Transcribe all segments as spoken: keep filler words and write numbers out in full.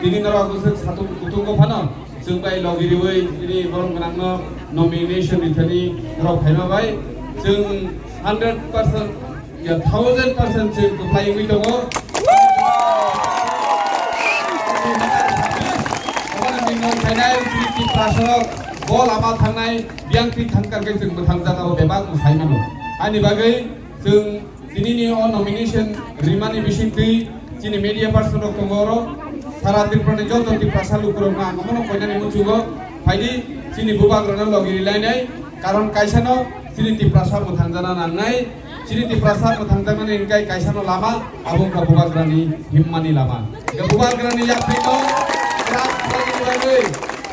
Tini norok bwswk satung kutung o phano chwng bai logi riwi tini borom gwnangno nomination rithani norok phaima bai chwng hundred percent ya thousand percent chwng kwplai wngwi tongo. Obo nini nok phainai tini Tiprasarok bo lama thangnai biyang twi thangkar khe chwng mwthang jagao bebak mwsai mano. Ani bagwi chwng Tinini o nomination rimani bisingtwi chini media person rok tongo oro. Sara Tripura ni joto Tiprasa lukurokno ang omono koinani muchungo phaidi chini bubagrano logi rilainai. Karon kaisano chini Tiprasa mwthangjana nangnai. Chini Tiprasa mwthangjaknani hwnkhai kaisano lama abo wngkha bubagrani himmani lama. Hwnkhe bubagrani yaphino kwrak khlainani bagwi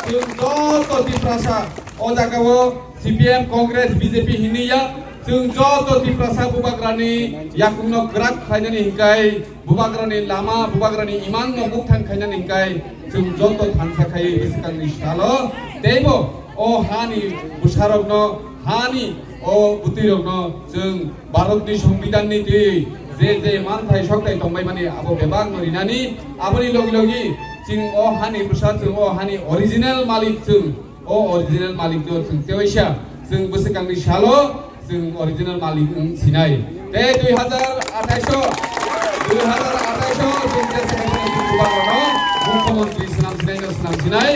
chwng joto Tiprasa o jagao C P M, Congress, B J P hinwi ya, chwng joto Tiprasa bubagrani yakungno kwrak khlainani hinkhai, bubagrani lama, bubagrani imanno mukthang khainani hinkhai, chwng joto thansa khai bwswkangni salo teibo o hani bwsarokno, hani o bwtwirokno chwng Bharatni Songbidanni twi je je manthai sokthai tongbaimani abo bebakno rinani, aboni logi logi chwng o hani bwsa, chwng o hani original malik chwng. O original malik no chwng tewaisa, chwng bwswkangni salo chwng original malik wng sinai. Tei dui hazar athais o, dui hazar athais o chwng je chwng bubagrano mukhyamantri swnam sinai no swnam sinai.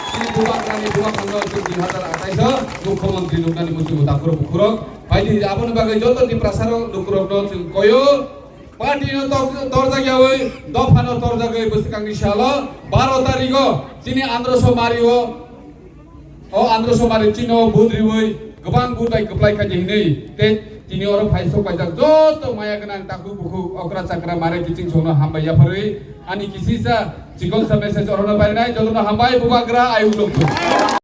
Chini bubagrani bubagrano chwng dui hazar athais o mukhyamantri nuknani muchungo takhurok bukhurok. Baidi aboni bagwi joto Tiprasarok lukurokno chwng koyo. Party no tor-, torjak yawi, dopha no torjagwi bwswkangni salo baro tarigo chini Andro Somari o, o Andro Somari chini o vote riwi kwbang vote bai kwplai kha hinwi tei tini oro phai sok paijak joto maya gwnang takhuk bukhuk okra chakra mare kiching songno hambai yapharwi ani kisisa chikon sa message orono painai jotono hambai bubagra ayuk lok.